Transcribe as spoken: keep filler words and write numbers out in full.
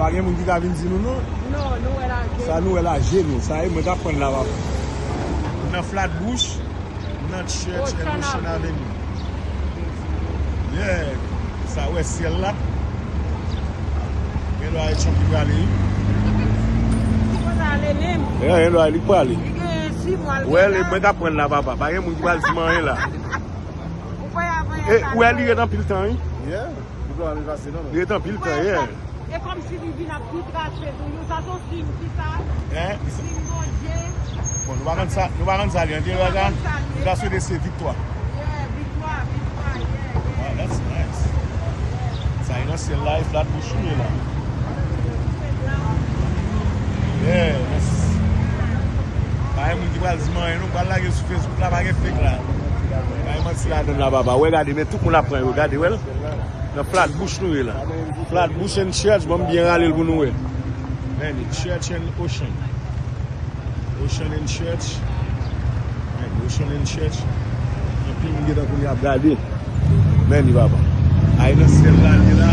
Pa gen moun ki ka vin di nou non. Non, nou wè laje. Sa nou wè laje nou. Sa e mwen k ap prann la, papa. Nan Flatbush, nan Church and Ocean Avenue. Yeah. Sa wè syèl la. Gen dwa e Trump ki prale, wi. Li poze ale menm. Yeah, gen dwa li prale. Li gen sis mwa, l Wè, gentan. Mwen k ap prann la, papa. Pa gen moun ki pral di m anyen la. Ou kwè avan yè sa, ou wè li ret anpil tan, wi. Yeah. Li pa anyen pase non. Li ret anpil tan, yeah. E kòmsi li vin ap pi trase toujou. Sa se yon siy ki sa? Hein? Siy Bondye. Bon, nou pa konn sa, nou pa konn sa li an. Te wè sa, nou ta swete se viktwa. Yeah, viktwa, viktwa, yeah, yeah. Wow, that's nice. Sa e nan syèl la, e Flatbush nou ye la. Yeah, that's... Pa gen moun ki pral di m anyen, nou pral lage sou Facebook la, pa gen fake la. Pa gen manti ladann la, papa. Wè, gade, men tout moun ap pran yo, gade, wè l. Nan Flatbush nou ye la. Flatbush and Church, ban m byen rale l pou nou wè. Men, Church and Ocean. Ocean and Church. Men, Ocean and Church. Anpil moun gentan kounye ap gade. Men, li papa. Ay nan syèl la, li la.